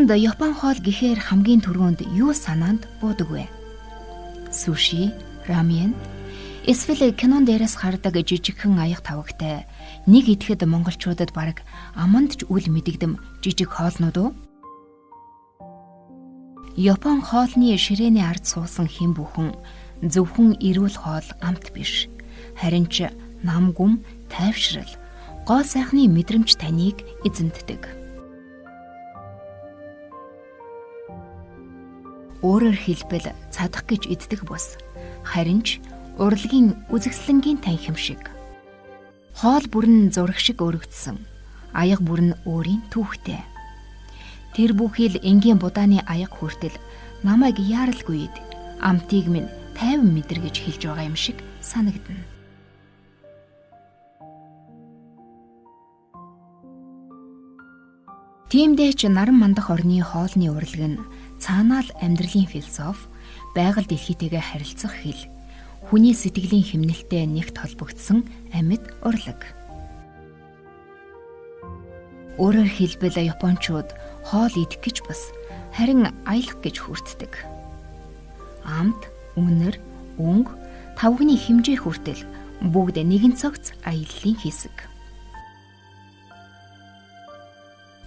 Танд Япон хоол гэхээр хамгийн түрүүнд юу санаанд буудаг вэ? Суши, рамен, эсвэл кинон дээрээс хардаг жижигхэн аяга тавагтай нэг идэхэд монголчуудад бараг аманд ч үл мэдэгдэм жижиг хоолнууд уу? Япон хоолны ширээний ард суусан хэн бүхэн зөвхөн эрүүл хоол амт биш. Харин ч нам гүм, тайвшрал, гоо сайхны мэдрэмж таныг эзэмддэг. Өөрөөр хэлбэл цадах гэж иддэг бус. Харин ч урлагийн үзэсгэлэнгийн танхим шиг. Хоол бүр нь зураг шиг өргөдсөн. Аяга бүр нь өөрийн түүхтэй. Тэр бүхий л энгийн будааны аяга хүртэл намайг яаралгүй ид амтыг минь тайван мэдэр гэж хэлж байгаа юм шиг санагдана. Тиймдээ ч наран мандах орны хоолны урлаг нь цаанаа л амьдралын философи, байгаль дэлхийтэйгээ харилцах хэл, хүний сэтгэлийн хэмнэлтэд нэгт холбогдсон амьд урлаг. Өөрөөр хэлбэл японочууд хоол идэх гэж бас харин аялах гэж хүртдэг. Амт, үнэр, өнгө, тавгны хэмжээ хүртэл бүгд нэгэн цогц аяллаа хэсэг.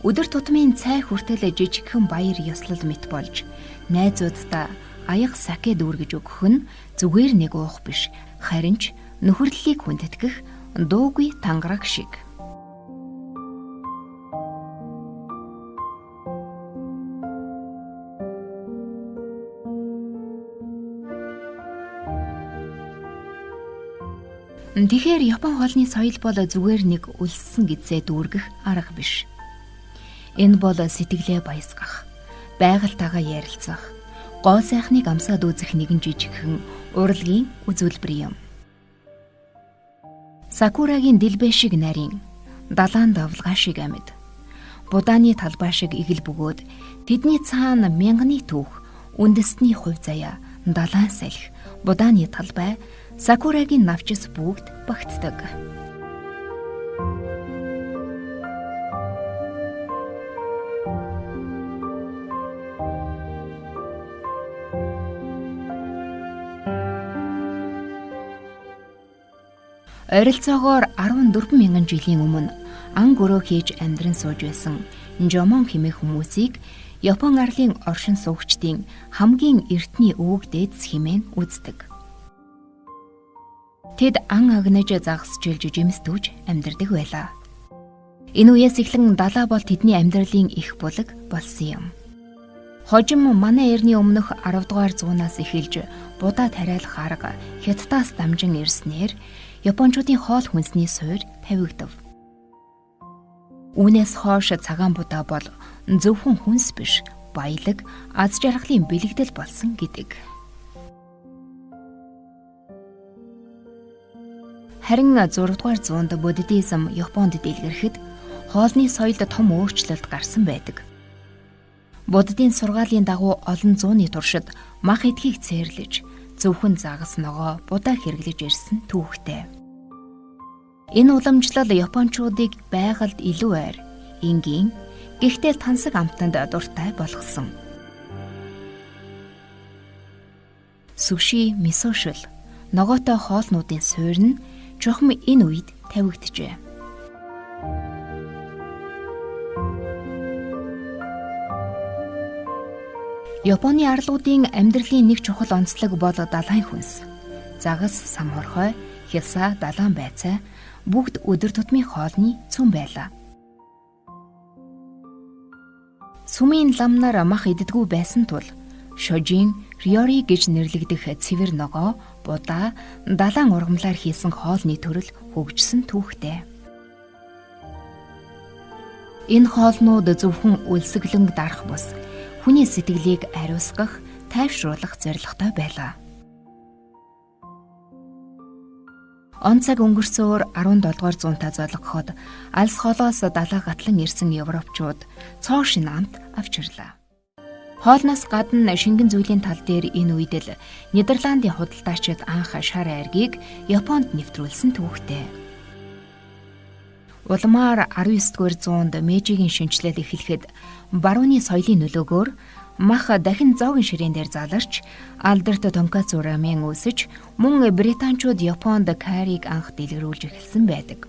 Өдөр тутмын цай хүртэл жижигхэн баяр ёслол мэт болж найзууддаа аяга саке дүүргэж өгөх нь зүгээр нэг уух биш, харин ч нөхөрлөлийг хүндэтгэх дуугүй тангараг шиг. Тэгэхээр Япон хоолны соёл бол зүгээр нэг өлссөн гэдсээ дүүргэх арга биш. Энэ бол сэтгэлээ баясгах, байгальтайгаа ярилцах, гоо сайхныг амсаад үзэх нэгэн жижигхэн урлагийн үзүүлбэр юм. Сакурагийн дэлбэ шиг нарийн, далайн давлгаа шиг амьд, будааны талбай шиг эгэл бөгөөд тэдний цаана мянганы түүх, үндэстний хувь заяа, далайн салхи, будааны талбай, сакурагийн навчис бүгд багтдаг. Ойролцоогоор 14 мянган жилийн өмнө ан гөрөө хийж амьдран сууж байсан Жомон хэмээх хүмүүсийг Япон арлын оршин суугчдын хамгийн эртний өвөг дээдс хэмээн үздэг. Тэд ан агнаж загасчилж жимстүүж амьдардаг байлаа. Энэ үеэс эхлэн далаа бол тэдний амьдралын их булаг болсон юм. Хожим манай эртний өмнөх 10 дугаар зуунаас эхэлж будаа тариалах арга Хятадаас дамжин ирснээр Япончуудын хоол хүнсний суурь тавигдав. Үүнээс хойш цагаан будаа бол зөвхөн хүнс биш, баялаг, аз жаргалын бэлэгдэл болсон гэдэг. Харин 6 дугаар зуунд буддизм Японд дэлгэрхэд хоолны соёлд том өөрчлөлт гарсан байдаг. Буддын сургаалын дагуу олон зууны туршид мах эдхийг цээрлэж, зөвхөн загас ногоо будаа хэрэглэж ирсэн түүхтэй. Энэ уламжлал японочдыг байгальд илүү ойр, энгийн, гэхдээ тансаг амтанд дуртай болгосон. Суши, мисо шил, ногоотой хоолнуудын суурь нь чухам энэ үед тавигджээ. Японы арлуудын амьдралын нэг чухал онцлог бол далайн хүнс. Загас, самхорхой, хясаа, далайн байцаа бүгд өдөр тутмын хоолны цөм байлаа. Сүмийн лам нар мах иддэггүй байсан тул шожин риори гэж нэрлэгдэх цэвэр ногоо, будаа, далайн ургамлаар хийсэн хоолны төрөл хөгжсөн түүхтэй. Энэ хоолнууд зөвхөн өлсгөлөнг дарах бус хүний сэтгэлийг ариусгах, тайвшруулах зорилготой байлаа. Он цаг өнгөрсөөр 17 дугаар зуунтаа зологход алс холоос далай гатлан ирсэн европчууд цоо шинэ амт авчирлаа. Хоолноос гадна шингэн зүйлийн тал дээр энэ үед л Нидерландын худалдаачид анх шар айргийг Японд нэвтрүүлсэн түүхтэй. Улмаар 19 дугаар зуунд Мэйжигийн шинэчлэл эхлэхэд барууны соёлын нөлөөгөөр мах дахин зоогийн ширээн дээр заларч алдарт тонкацу рамен үүсэж мөн британчууд Японд карриг анх дэлгэрүүлж эхэлсэн байдаг.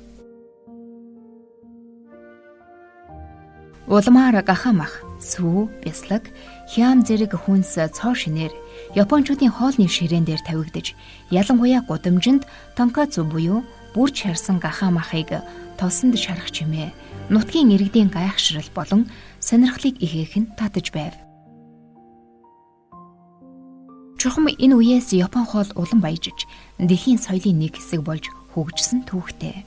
Улмаар гахаа мах, сүү, бяслаг, хям зэрэг хүнс цоо шинээр японочдын хоолны ширээн дээр тавигдаж ялангуяа гудамжинд тонкацу буюу бүрч харсан гахаа махыг тосонд шарах чимээ нутгийн иргэдийн гайхшрал болон сонирхлыг ихээх нь татаж байв. Чухам энэ үеэс Япон хоол улам баяжиж дэлхийн соёлын нэг хэсэг болж хөгжсөн түүхтэй.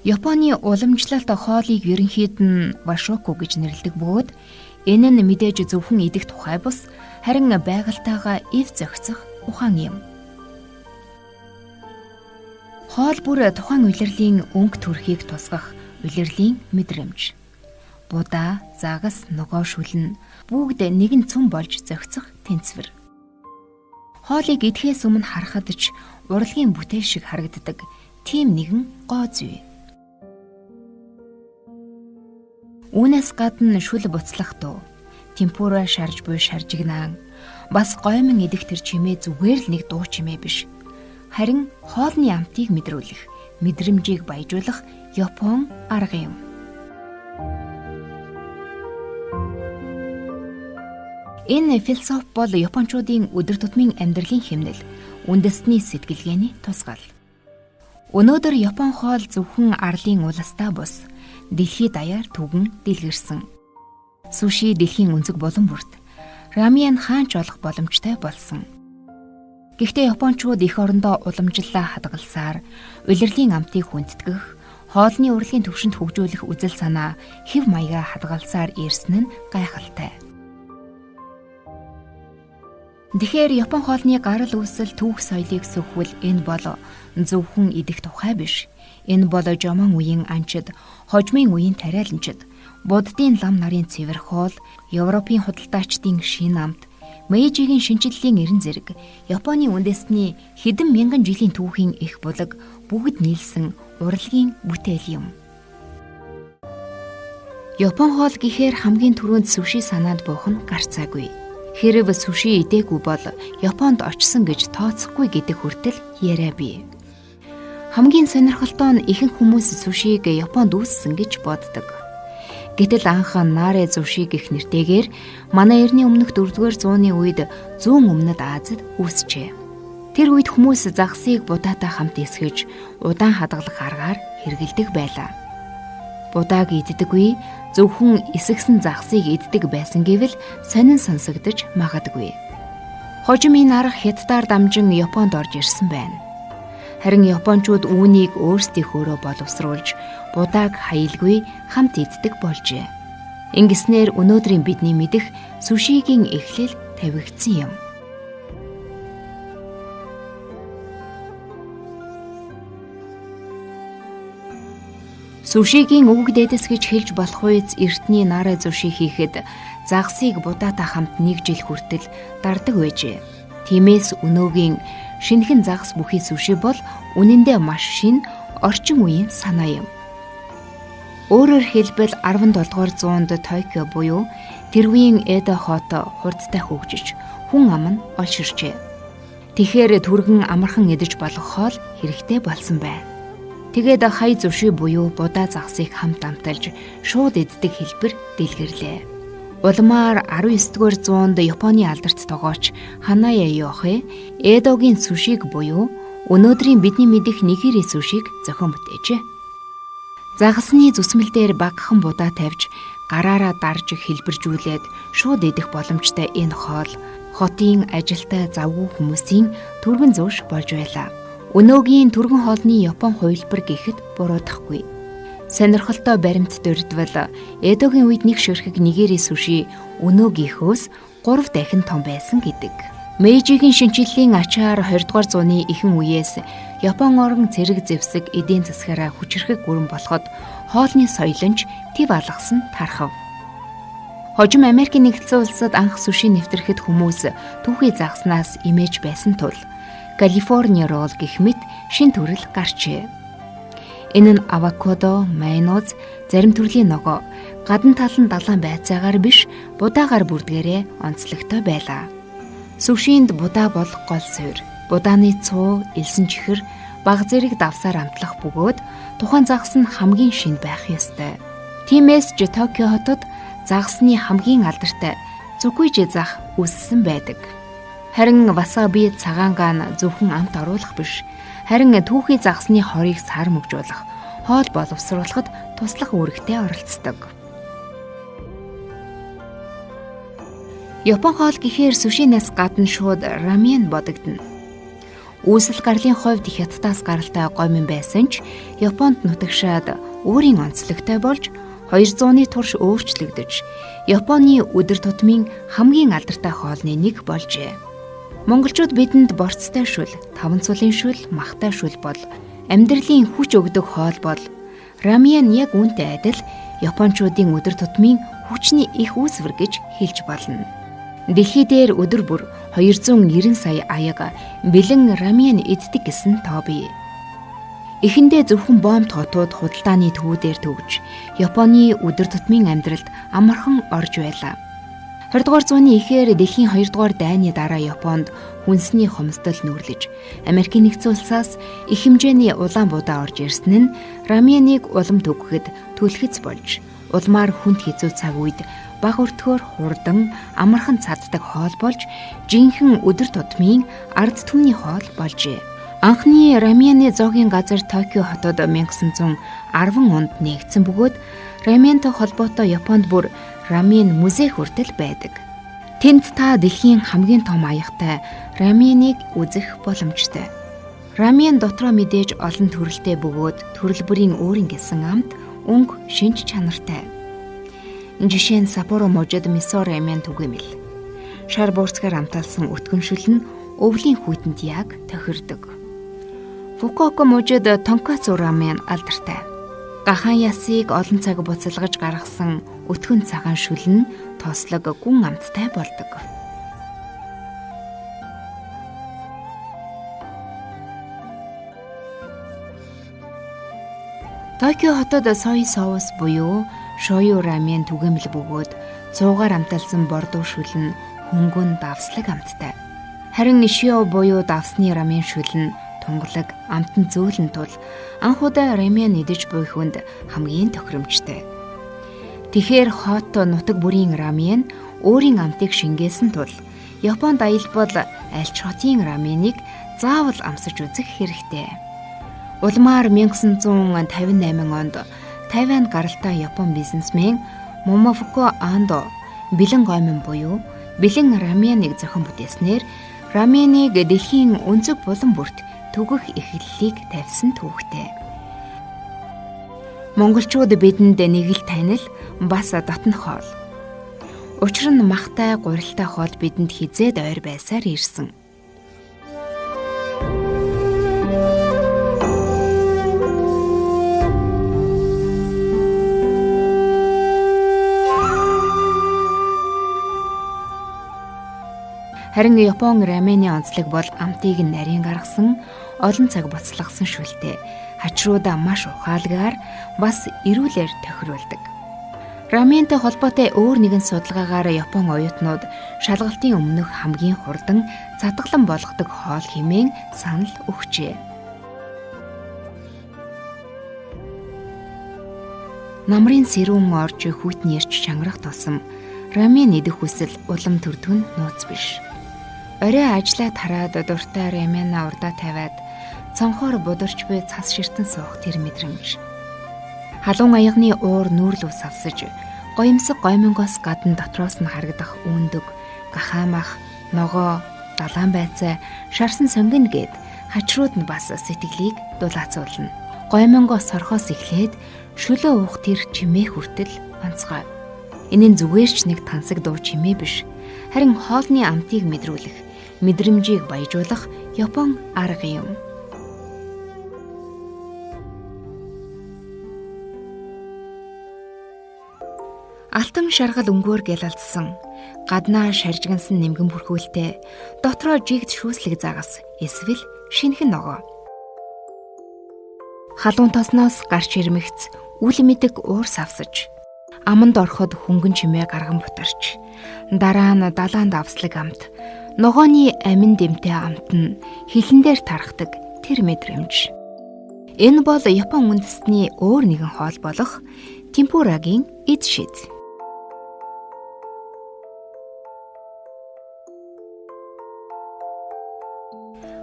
Японы уламжлалт хоолыг ерөнхийд нь вашоку гэж нэрлэдэг бөгөөд энэ нь мэдээж зөвхөн идэх тухай бус харин байгальтайгаа эв зохицох ухаан юм. Хоол бүр тухайн улирлын өнгө төрхийг тусгах улирлын мэдрэмж. Будаа, загас, ногоо шүлэн бүгд нэгэн цөм болж зохицох тэнцвэр. Хоолыг идэхээс өмнө харахад ч урлагийн бүтээл шиг харагддаг тийм нэгэн гоо зүй. Үүнээс гадна шүл буцлах дуу, темпура шарж буй шаржигнаан, бас гоймон идэх тэр чимээ зүгээр л нэг дуу чимээ биш. Харин хоолны амтыг мэдрүүлэх, мэдрэмжийг баяжуулах Япон арга юм. Энэ философи бол японочдын өдөр тутмын амьдралын хэмнэл, үндэсний сэтгэлгээний тусгал. Өнөөдөр Япон хоол зөвхөн арлын улсдаа бус дэлхий даяар түгэн дэлгэрсэн. Суши дэлхийн өнцөг булан бүрт рамен хаанч олох боломжтой болсон. Гэхдээ японочууд эх орондоо уламжлалаа хадгалсаар улирлын амтыг хүндэтгэх, хоолны урлагийн түвшинд хөгжүүлэх үзэл санаа хэв маягаа хадгалсаар ирсэн нь гайхалтай. Тэгэхээр Япон хоолны гарал үүсэл түүх соёлыг сөхвөл энэ бол зөвхөн идэх тухай биш. Энэ бол жомон үеийн анчид, хожмын үеийн тариаланчид, буддын лам нарын цэвэр хоол, Европын худалдаачдын шинэ амт, Мэйжигийн шинэчлэлийн эрен зэрэг, Японы үндэсний хэдэн мянган жилийн түүхийн их булаг бүгд нийлсэн урлагийн бүтээл юм. Япон хоол гэхээр хамгийн түрүүнд суши санаанд буух нь гарцаагүй. Хэрв суши идээгүй бол Японд очсон гэж тооцохгүй гэдэг хүртэл яриа бий. Хамгийн сонирхолтой нь ихэнх хүмүүс сушиг Японд үүссэн гэж боддог. Гэтэл анх наре суши гэх нэртэйгээр манай эртний өмнөх 4-р зууны үед зүүн өмнөд Азид үүсжээ. Тэр үед хүмүүс загсыг будаатай хамт эсгэж удаан хадгалах аргаар хэрэглэдэг байлаа. Будааг иддэггүй, зөвхөн эсгсэн загсыг иддэг байсан гэвэл сонин сонсогдож магадгүй. Хожим энэ арга хятадаар дамжин Японд орж ирсэн байна. Харин японочууд үүнийг өөрсдийнхөөрөө боловсруулж будааг хаялгүй хамт иддэг болжээ. Ингэснээр өнөөдрийн бидний мэдэх сушигийн эхлэл тавигдсан юм. Сушигийн өвөг дээдэс гэж хэлж болох үеэс эртний нарай зуши хийхэд загсыг будаатай хамт нэг жил хүртэл дардаг байжээ. Тиймээс өнөөгийн шинэхэн загас бүхий суши бол үнэндээ маш шинэ орчин үеийн санаа юм. Өөрөөр хэлбэл 17 дугаар зуунд Токио буюу тэр үеийн Эдо хот хурдтай хөгжиж хүн ам нь олширчээ. Тэгэхээр түргэн амархан идэж болох хоол хэрэгтэй болсон байна. Тэгээд хай зуши буюу будаа загсыг хамт амталж шууд иддэг хэлбэр дэлгэрлээ. Улмаар 19 дугаар зуунд Японы алдарт тогооч Ханая Йохэ Эдогийн сушиг буюу өнөөдрийн бидний мэдэх нигири сушиг зохион бүтээжээ. Загасны зүсмэл дээр багахан будаа тавьж гараараа дарж хэлбэржүүлээд шууд идэх боломжтой энэ хоол хотын ажилтай завгүй хүмүүсийн түргэн зууш болж байлаа. Өнөөгийн түргэн хоолны Япон хувилбар гэхэд буруудахгүй. Сонирхолтой баримт дурдвал Эдогийн үед нэг шөрхөг нэгээрээ сүши өнөөгийнхөөс 3 дахин том байсан гэдэг. Мэйжигийн шинэчлэлийн ачаар 20 дугаар зууны ихэнх үеэс Япон орон цэрэг зэвсэг эдийн засгаараа хүчирхэг гүрэн болоход хоолны соёл нь ч төв алгасан тархав. Хожим Америкийн нэгдсэн улсад анх сүши нэвтрэхэд хүмүүс түүхий загаснаас имэж байсан тул Калифорни ролл гэх мэт шин төрөл гарчээ. Энэ нь авокадо, майонез, зарим төрлийн ногоо, гадна тал нь далайн байцаагаар биш, будаагаар бүрдгээрээ онцлогтой байлаа. Сүшинд будаа бол гол суурь. Будааны цуу, элсэн чихэр, баг зэрэг давсаар амтлах бөгөөд тухайн загас нь хамгийн шинэ байх ёстой. Тиймээс ч Токио хотод загасны хамгийн алдартай Цукуижи зах үүссэн байдаг. Харин васаби цагаан ган зөвхөн амт оруулах биш, харин түүхий загасны хорыг сар мөгжүүлэх, хоол боловсруулахад туслах үүрэгтэй оролцдог. Япон хоол гэхээр сүшинээс гадна шууд рамен бодогдоно. Үүсэл гарлын хувьд Хятадаас гаралтай гомин байсан ч Японд нутагшаад өөрийн онцлогтой болж 200-ны турш өөрчлөгдөж Японы өдөр тутмын хамгийн алдартай хоолны нэг болжээ. Монголчууд бидэнд борцтой шүл, таван цулын шүл, махтай шүл бол амьдралын хүч өгдөг хоол бол рамен яг үүнтэй адил японочдын өдөр тутмын хүчний их үүсвэр гэж хэлж болно. Дэлхий дээр өдөр бүр 290 сая аяга бэлэн рамен иддэг гэсэн тоо бий. Эхэндээ зөвхөн бомб хотууд худалдааны төвүүдээр төгж Японы өдөр тутмын амьдралд амархан орж байлаа. 20 дугаар зууны ихээр дэлхийн 2 дугаар дайны дараа Японд хүнсний хомсдол нүүрлэж Америкийн нэгдсэн улсаас их хэмжээний улаан будаа орж ирсэн нь раменыг улам түгэхэд түлхэц болж улмаар хүнд хэцүү цаг үед баг өртгөөр хурдан амархан цаддаг хоол болж жинхэнэ өдөр тутмын ард түмний хоол болжээ. Анхны рамены зоогийн газар Токио хотод 1910 онд нээгдсэн бөгөөд раментай холбоотой Японд бүр рамен музей хүртэл байдаг. Тэнд та дэлхийн хамгийн том аягтай раменыг үзэх боломжтой. Рамен дотроо мэдээж олон төрөлтэй бөгөөд төрөл бүрийн өөрийн гэсэн амт, өнгө, шинж чанартай. Жишээ нь Саппоро мужид мисо рамен түгээмэл. Шар буурцгаар амталсан өтгөн шүл нь өвлийн хүйтэнд яг тохирдог. Фукуока мужид тонкацу рамен алдартай. Гахан ясыг олон цаг буцалгаж гаргасан өтгөн цагаан шүл нь тослог гүн амттай болдог. Токио хотод сой соус буюу шою рамен түгээмэл бөгөөд цуугаар амталсан бордоо шүл нь хөнгөн давслаг амттай. Харин шио буюу давсны рамен шүл нь тунгалаг амтан зөөлөн тул анх удаа рамен идэж буй хүнд хамгийн тохиромжтой. Тэгэхээр хот нутаг бүрийн рамен өөрийн амтыг шингээсэн тул Японд аялбал аль ч хотын раменыг заавал амсаж үзэх хэрэгтэй. Улмаар 1958 онд Тайванд гаралтай Япон бизнесмен Момофуко Андо бэлэн гомин буюу бэлэн раменыг зохион бүтээснээр раменыг дэлхийн өнцөг булан бүрт түгэх эхлэлийг тавьсан түүхтэй. Монголчууд бидэнд нэг л танил бас дотн хоол. Учир нь махтай, гурилтай хоол бидэнд хизээд ойр байсаар ирсэн. Харин Япон рамены онцлог бол амтыг нарийн гаргасан, олон цаг буцалгасан шүлтэй хачруудаа маш ухаалгаар бас эрүүлэр тохируулдаг. Раментай холбоотой өөр нэгэн судалгаагаар Япон оюутнууд шалгалтын өмнөх хамгийн хурдан цатгалан болгодог хоол хэмээн санал өгчээ. Намрын сэрүүн орж хүйтэн ярьж чангарах тусам рамен идэх хүсэл улам төрдөг нь нууц биш. Орой ажлаа тараад дуртай рамена урдаа тавиад цонхоор бударч буй цас ширтэн суух тэр мэдрэмж. Халуун аягны уур нүүрлүү савсаж, гоёмсог гоймонгоос гадна дотроос нь харагдах үүндэг, гахаамах, ногоо, далаан байцаа, шарсан сонгино гэд хачрууд нь бас сэтгэлийг дулаацуулна. Гоймонгоос сорхоос эхлээд шөлөө уух тэр чимээ хүртэл онцгой. Энэ нь зүгээр ч нэг тансаг дуу чимээ биш. Харин хоолны амтыг мэдрүүлэх, мэдрэмжийг баяжуулах Япон арга юм. Алтан шаргал өнгөөр гялалзсан, гаднаа шаржигнасан нэмгэн бүрхүүлтэй, дотроо жигд шүүслэг загас эсвэл шинэхэн ногоо. Халуун тосноос гарч ирмэгц үл мэдэг уур савсаж, аманд ороход хөнгөн чимээ гарган бутарч, дараа нь далаанд авслаг амт, ногооны амин дэмтэй амт нь хилэн дээр тархдаг тэр мэдрэмж. Энэ бол Япон үндэстний өөр нэгэн хоол болох темпурагийн эд шид.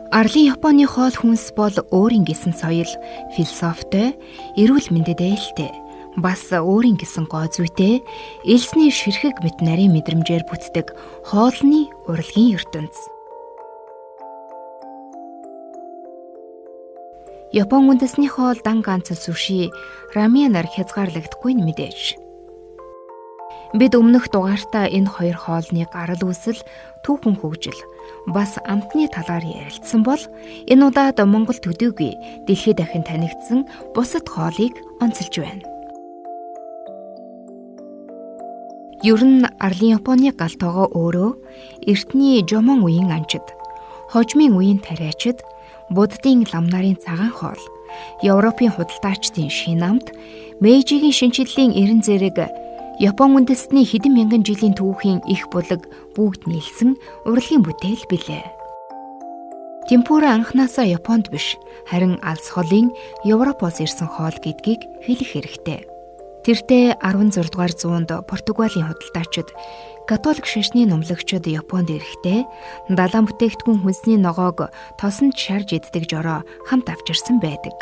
Арлын Японы хоол хүнс бол өөрийн гэсэн соёл, философитой, эрүүл мэндэд ээлтэй, бас өөрийн гэсэн гоо зүйтэй, элсний ширхэг мэт нарийн мэдрэмжээр бүтдэг хоолны урлагийн ертөнц. Япон үндэсний хоол дан ганц суши, раменаар хязгаарлагдахгүй нь мэдээж. Бид өмнөх дугаартаа энэ хоёр хоолны гарал үүсэл, түүхэн хөгжил, бас амтны талаар ярилцсан бол энэ удаад Монгол төдийгүй дэлхийд дахин танигдсан бусад хоолыг онцолж байна. Ер нь Арлын Японы гал тогоо өөрөө эртний Жомон үеийн анчид, хожмын үеийн тариачид, Буддын лам нарын цагаан хоол, Европын худалдаачдын шинэ амт, Мэйжигийн шинэчлэлийн эрен зэрэг Япон үндэстний хэдэн мянган жилийн түүхийн их булаг бүгд нийлсэн урлагийн бүтээл билээ. Темпура анхнаасаа Японд биш, харин алс холын Европоос ирсэн хоол гэдгийг хэлэх хэрэгтэй. Тэртээ 16 дугаар зуунд Португалийн худалдаачид, католик шашны номлогчид Японд ирэхдээ далайн бүтээгдэхүүн хүнсний ногоог тосонд шарж иддэг жороо хамт авчирсан байдаг.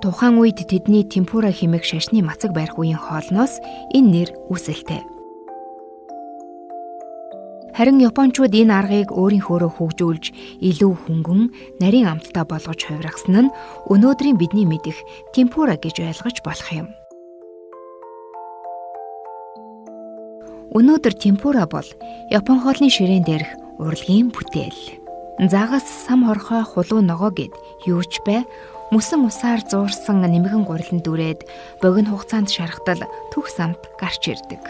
Тухайн үед тэдний темпура хэмээх шашны мацаг барих үеийн хоолноос энэ нэр үүсэлтэй. Харин японочууд энэ аргыг өөрийнхөөрөө хөгжүүлж илүү хөнгөн, нарийн амттай болгож хувиргасан нь өнөөдрийн бидний мэдэх темпура гэж ойлгож болох юм. Өнөөдөр темпура бол Япон хоолны ширээн дээрх урлагийн бүтээл. Загас, сам хорхой, хулуу ногоо гэд юу ч бай мөсөн усаар зуурсан нэмгэн гурилан дүрээд богино хугацаанд шархтал төгс амт гарч ирдэг.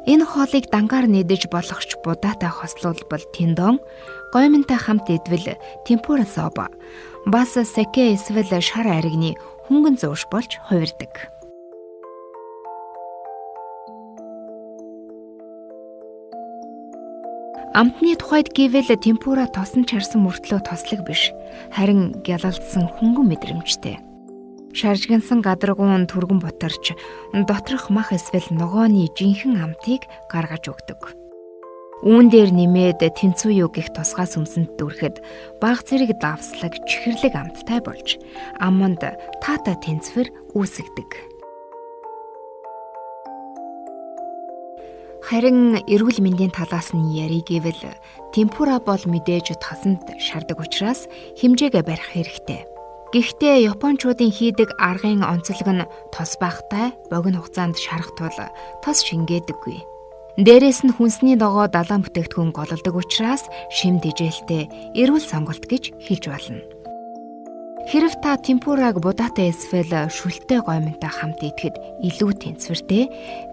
Энэ хоолыг дангаар нэдэж болохч будаатай хослуулбал тендон, гоймонтой хамт идвэл темпура соба, бас саке эсвэл шар аригны хөнгөн зууш болж хувирдаг. Амтны тухайд гэвэл темпура тосон чарсан мөртлөө тослог биш, харин гялалдсан хөнгөн мэдрэмжтэй. Шаржигнасан гадаргуун түргэн бутарч доторх мах эсвэл ногооны жинхэнэ амтыг гаргаж өгдөг. Үүн дээр нэмээд тэнцүү юу гэх тусгай сүмсэнд дүрхэд баг зэрэг давслаг чихэрлэг амттай болж аманд таатай тэнцвэр үүсгдэг. Харин эрүүл мэндийн талаас нь ярий гэвэл темпура бол мэдээж тасанд шардаг учраас хэмжээгээ барих хэрэгтэй. Гэхдээ японочдын хийдэг аргын онцлог нь тос багтай богино хугацаанд шарах тул тос шингээдэггүй. Дээрээс нь хүнсний ногоо далайн бүтээгдэхүүн гололдог учраас шим дижээлтэй эрүүл сонголт гэж хэлж болно. Хэрв та темпураг будаатай эсвэл шүлтэй гоймонтой хамт идэхэд илүү тэнцвэртэй,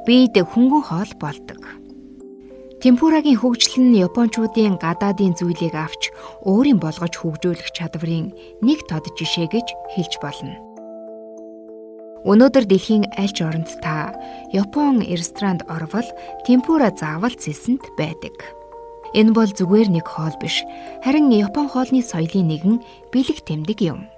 биед хөнгөн хоол болдог. Темпурагийн хөгжил нь японочдын гадаадын зүйлийг авч өөрийн болгож хөгжүүлэх чадварын нэг тод жишээ гэж хэлж болно. Өнөөдөр дэлхийн аль ч оронд та Япон ресторанд орвол темпура заавал цэсэнд байдаг. Энэ бол зүгээр нэг хоол биш, харин Япон хоолны соёлын нэгэн бэлэг тэмдэг юм.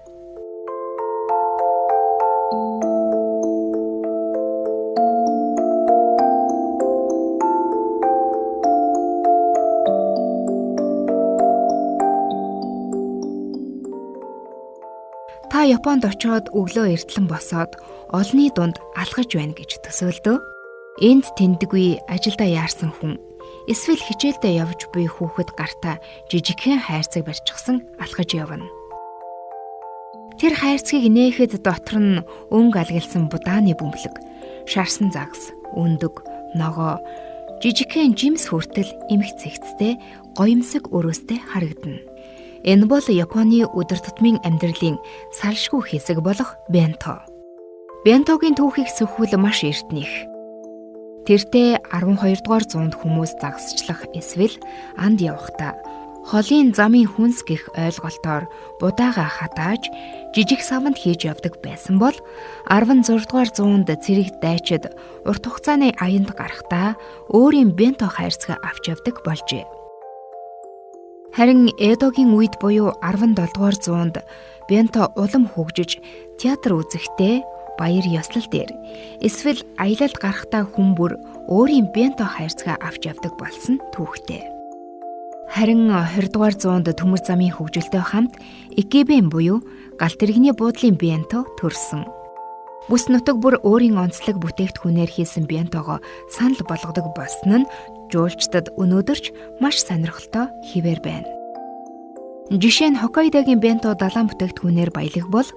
Та Та Японд очиод өглөө эртлэн босоод олны дунд алхаж байна гэж төсөөлдөө. Энд тэндгүй ажилдаа яарсан хүн эсвэл хичээлдээ явж буй хүүхэд гартаа жижигхэн хайрцаг барьчихсан алхаж явна. Тэр хайрцгийг нээхэд дотор нь өнгө алгилсан будааны бөмбөлөг, шарсан загас, өндөг, ногоо, жижигхэн жимс хүртэл эмх цэгцтэй гоёмсог өрөөстэй харагдана. Энэ бол Японы өдөр тутмын амьдралын салшгүй хэсэг болох бенто. Бентогийн түүхийг сөхвөл маш эртнийх. Тэртээ 12 дугаар зуунд хүмүүс загасчлах эсвэл анд явахдаа холын замын хүнс гэх ойлголтоор будаага хатааж жижиг саванд хийж явдаг байсан бол 16 дугаар зуунд цэрэг дайчид урт хугацааны аянд гарахдаа өөрийн бенто хайрцаг авч явдаг болжээ. Харин Эдогийн үед буюу 17 дугаар зуунд бенто улам хөгжиж театр үзэхдээ баяр ёслол дээр эсвэл аялалд гарахдаа хүн бүр өөрийн бенто хайрцгаа авч явдаг болсон түүхтэй. Харин 20 дугаар зуунд төмөр замын хөгжилтэй хамт Икебен буюу галт тэрэгний буудлын бенто төрсөн. Бүс нутаг бүр өөрийн онцлог бүтээгдэхүүнээр хийсэн бентогоо санал болгодог болсон нь жуулчдад өнөөдөр ч маш сонирхолтой хэвээр байна. Жишээ нь Хоккайдогийн бенто далайн бүтээгдэхүүнээр баялаг бол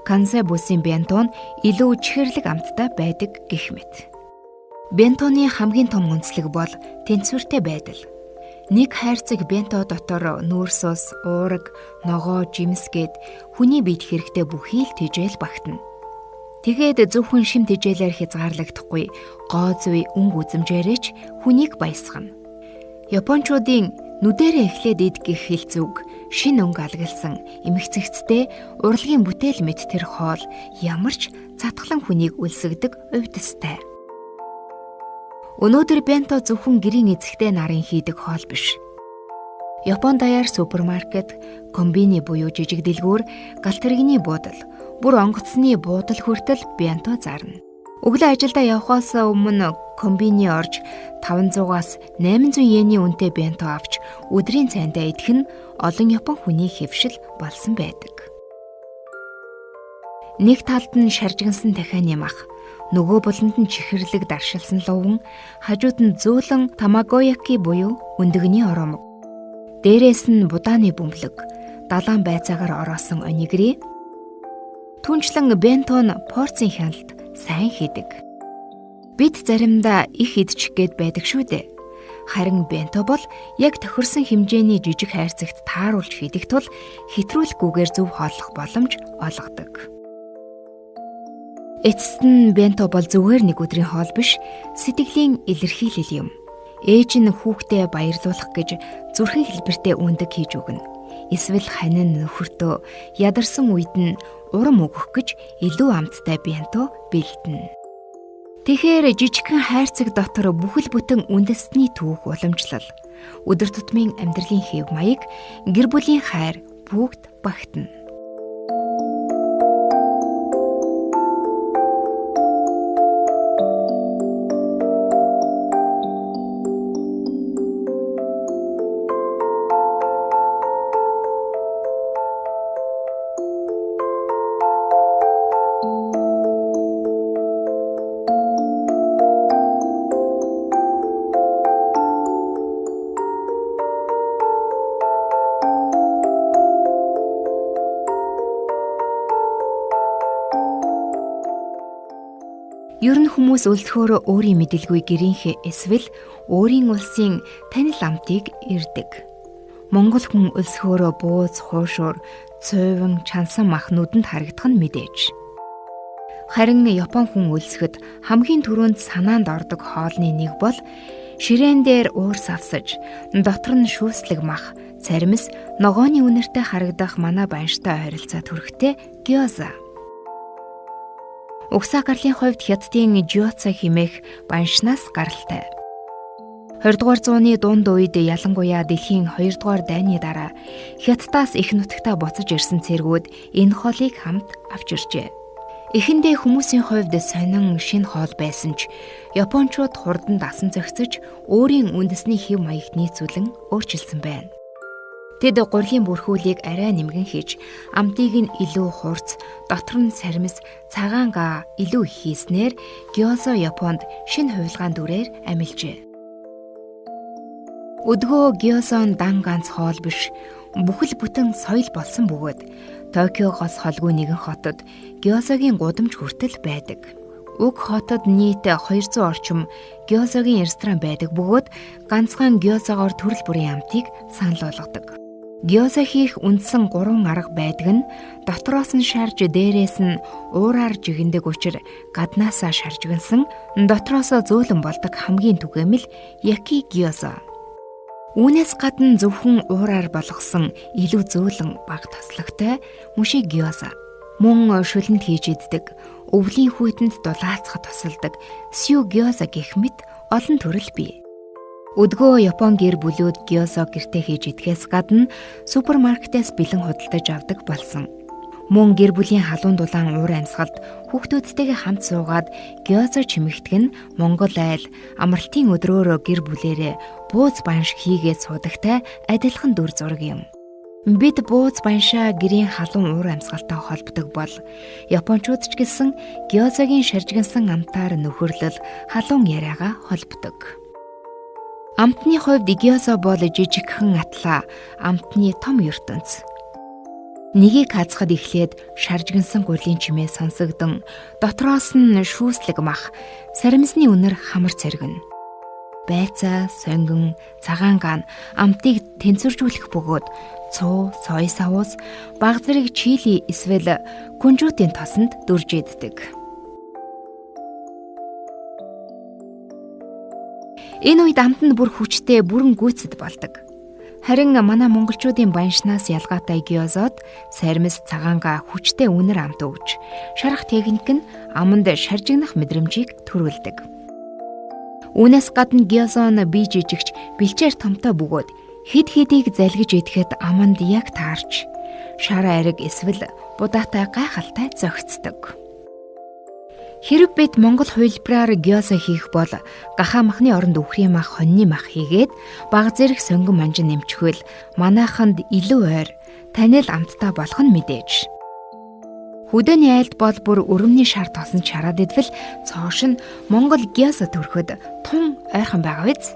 Кансай бүсийн бенто нь илүү чихэрлэг амттай байдаг гэх мэт. Бентоны хамгийн том онцлог бол тэнцвэртэй байдал. Нэг хайрцаг бенто дотор нүүрс ус, уураг, ногоо, жимс гээд хүний биед хэрэгтэй бүхий л тэжээл багтана. Тэгээд зөвхөн шим тэжээлээр хязгаарлагдахгүй гоо зүй өнгө үзэмжээрээ ч хүнийг баясгана. Япончуудын нүдэрээ эхлээд ид гэх хэлц үг шин өнгө алгалсан эмх цэгцтэй урлагийн бүтээл мэт тэр хоол ямар ч цатгалан хүнийг үлсгдэг увдистай. Өнөөдөр бенто зөвхөн гэрийн эзэгтэй нарын хийдэг хоол биш. Япон даяар супермаркет, комбини буюу жижиг дэлгүүр, галт тэрэгний буудал, бүр онгоцны буудал хүртэл бенто зарна. Өглөө ажилдаа явхаас өмнө комбини орж 500-аас 800 йений үнэтэй бенто авч өдрийн цайндаа идэх нь олон япон хүний хэвшил болсон байдаг. Нэг талд нь шаржигнасан дахианы мах, нөгөө буланд нь чихэрлэг даршилсан луван, хажууд нь зөөлөн тамагояки буюу өндөгний оромг. Дээрээс нь будааны бөмбөлөг, далайн байцаагаар ороосон онигри. Түнчлэн бенто нь порцийн хяналт сайн хийдэг. Бид заримдаа их идчих гээд байдаг шүү дээ. Харин бенто бол яг тохирсон хэмжээний жижиг хайрцагт тааруулж хийдэг тул хэтрүүлэхгүйгээр зөв хооллох боломж олгодог. Эцэст нь бенто бол зүгээр нэг өдрийн хоол биш, сэтгэлийн илэрхийлэл юм. Ээж нь хүүхдээ баярлуулах гэж зүрхэн хэлбэртэй өндөг хийж өгнө. Эсвэл ханин нөхөртөө ядарсан үед нь урам өгөх гэж илүү амттай бенто бэлдэнэ. Тэгэхээр жижигхэн хайрцаг дотор бүхэл бүтэн үндэстний түүх уламжлал, өдөр тутмын амьдралын хэв маяг, гэр бүлийн хайр бүгд багтана. Ер нь хүмүүс өлсгөөрөө өөрийн мэдэлгүй гэрийнхээ эсвэл өөрийн улсын танил амтыг ирдэг. Монгол хүн өлсгөөрөө бууз, хуушуур, цуйван, чансан мах нүдэнд харагдах нь мэдээж. Харин Япон хүн өлсөхөд хамгийн түрүүнд санаанд ордог хоолны нэг бол ширээн дээр уур савсаж, дотор нь шүүслэг мах, царимс, ногооны үнэртэй харагдах манай банштай ойролцоо төрхтэй гёза. Угсаа гарлын хувьд хятадын жиоца хэмээх баншнаас гаралтай. 20 дугаар зууны дунд үед ялангуяа дэлхийн 2 дугаар дайны дараа Хятадаас их нутагтаа буцаж ирсэн цэргүүд энэ хоолыг хамт авч иржээ. Эхэндээ хүмүүсийн хувьд сонин шинэ хоол байсан ч Япончууд хурдан дасан зохицож өөрийн үндэсний хэв маягт нийцүүлэн өөрчилсөн байна. Тэд гурлийн бүрхүүлийг арай нэмгэн хийж, амтыг нь илүү хурц, дотор нь сармис, цагаан га илүү их хийснээр гёозо Японд шинэ хувилгаан дүрээр амилжээ. Өдгөө гёозо нь дан ганц хоол биш, бүхэл бүтэн соёл болсон бөгөөд Токиогоос холгүй нэгэн хотод гёозогийн гудамж хүртэл байдаг. Уг хотод нийт 200 орчим гёозогийн ресторан байдаг бөгөөд ганцхан гёозогоор төрөл бүрийн амтыг санал болгодог. Гёозо хийх үндсэн 3 арга байдаг нь дотроос нь шарж, дээрээс нь уураар жигэндэг учир гаднаасаа шаржигнасан, дотроосоо зөөлөн болдог хамгийн түгээмэл яки гёозо. Үүнээс гадна зөвхөн уураар болгосон илүү зөөлөн бага тослогтой муши гёозо. Мөн шүлэнд хийж иддэг, өвлийн хүйтэнд дулаацхад тусалдаг сю гёозо гэх мэт олон төрөл бий. Өдгөө Япон гэр бүлүүд гёозо гэртээ хийж идэхээс гадна супермаркетээс бэлэн худалдаж авдаг болсон. Мөн гэр бүлийн халуун дулаан уур амьсгалд хүүхдүүдтэйгээ хамт суугаад гёозо чимэгдэх нь Монгол айл амралтын өдрөөр гэр бүлээрээ бууз банш хийгээд суудагтай адилхан дүр зураг юм. Бид бууз баншаа гэрийн халуун уур амьсгалтай холбодог бол японочууд ч гэсэн гёозогийн шаржигнасан амтаар нөхөрлөл, халуун яриагаа холбодог. Амтны хувьд гёозо бол жижигхэн атлаа амтны том ертөнц. Нэгийг хазахад эхлээд шаржигнасан гурлийн чимээ сонсогдон, дотроос нь шүүслэг мах, саримсны үнэр хамар цэргэнэ. Байцаа, сонгон, цагаан ган амтыг тэнцвэржүүлэх бөгөөд цуу, сой савус, баг зэрэг чили эсвэл күнжүүтийн тосонд дүрж иддэг. Энэ үед амт нь бүр хүчтэй бүрэн гүйцэд болдог. Харин манай монголчуудын баншнаас ялгаатай гёозод сармис, цагаанга хүчтэй үнэр амт өгж, шарах техник нь аманд шаржигнах мэдрэмжийг төрүүлдэг. Үүнээс гадна гёозо нь бие жижигч бэлчээр томтой бөгөөд хэд хэдийг залгиж идэхэд аманд яг таарч, шар ариг эсвэл будаатай гайхалтай зохицдог. Хэрв бид Монгол хувилбараар гёозо хийх бол гахаа махны оронд үхрийн мах, хоньны мах хийгээд баг зэрэг сонгон манжин нэмчихвэл манайханд илүү ойр, танил амттай болох нь мэдээж. Хөдөөний айлд бол бүр өрөмний шар тосон чараад идвэл цоош нь Монгол гёозо төрөхөд тун ойрхон байгаа биз?